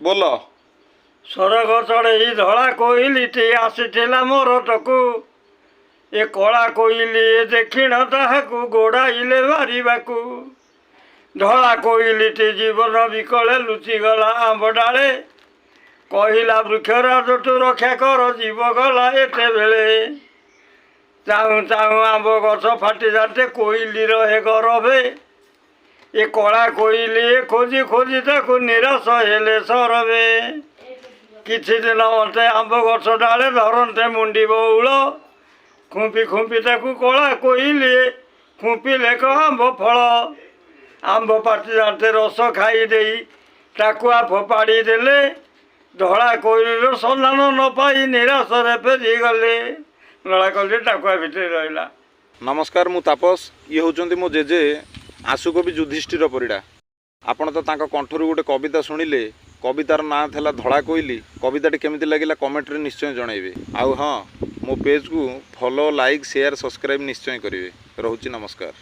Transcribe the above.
ବୋଲ। ସରଗ ଚଢ଼େଇ ଧଳା କୋଇଲିଟି ଆସିଥିଲା ମରତକୁ, ଏ କଳା କୋଇଲି ଦେଖିଣ ତାହାକୁ ଗୋଡ଼ାଇଲେ ମାରିବାକୁ। ଧଳା କୋଇଲିଟି ଜୀବନ ବିକଳେ ଲୁଚିଗଲା ଆମ୍ବ ଡାଳେ, କହିଲା ବୃକ୍ଷରାଜଠୁ ରକ୍ଷା କର ଜୀବ ଗଲା ଏତେବେଳେ। ଚାହୁଁ ଚାହୁଁ ଆମ୍ବ ଗଛ ଫାଟି ଯାନ୍ତେ କୋଇଲି ରହେ ଗରଭେ, ଏ କଳା କୋଇଲି ଖୋଜି ଖୋଜି ତାକୁ ନିରାଶ ହେଲେ ସରବେ। କିଛି ଦିନ ଅନ୍ତେ ଆମ୍ବ ଗଛ ଡାଳେ ଧରନ୍ତେ ମୁଣ୍ଡି ବଉଳ, ଖୁମ୍ପି ଖୁମ୍ପି ତାକୁ କଳା କୋଇଲି ଖୁମ୍ପିଲେ ଏକ ଆମ୍ବ ଫଳ। ଆମ୍ବ ପାଚି ଯାନ୍ତେ ରସ ଖାଇ ଦେଇ ଟାକୁଆ ଫୋପାଡ଼ି ଦେଲେ, ଧଳା କୋଇଲିର ସନ୍ଧାନ ନ ପାଇ ନିରାଶରେ ଫେରିଗଲେ। ଧଳା କୋଇଲି ଟାକୁଆ ଭିତରେ ରହିଲା। ନମସ୍କାର, ମୁଁ ତାପସ। ଇଏ ହେଉଛନ୍ତି ମୋ ଜେଜେ ଆଶୁକବି ଯୁଧିଷ୍ଠିର ପରିଡ଼ା। ଆପଣ ତ ତାଙ୍କ କଣ୍ଠରୁ ଗୋଟେ କବିତା ଶୁଣିଲେ। କବିତାର ନାଁ ଥିଲା ଧଳା କୋଇଲି। କବିତାଟି କେମିତି ଲାଗିଲା, କମେଣ୍ଟରେ ନିଶ୍ଚୟ ଜଣାଇବେ। ଆଉ ହଁ, ମୋ ପେଜ୍କୁ ଫଲୋ, ଲାଇକ୍, ସେୟାର, ସବସ୍କ୍ରାଇବ୍ ନିଶ୍ଚୟ କରିବେ। ରହୁଛି, ନମସ୍କାର।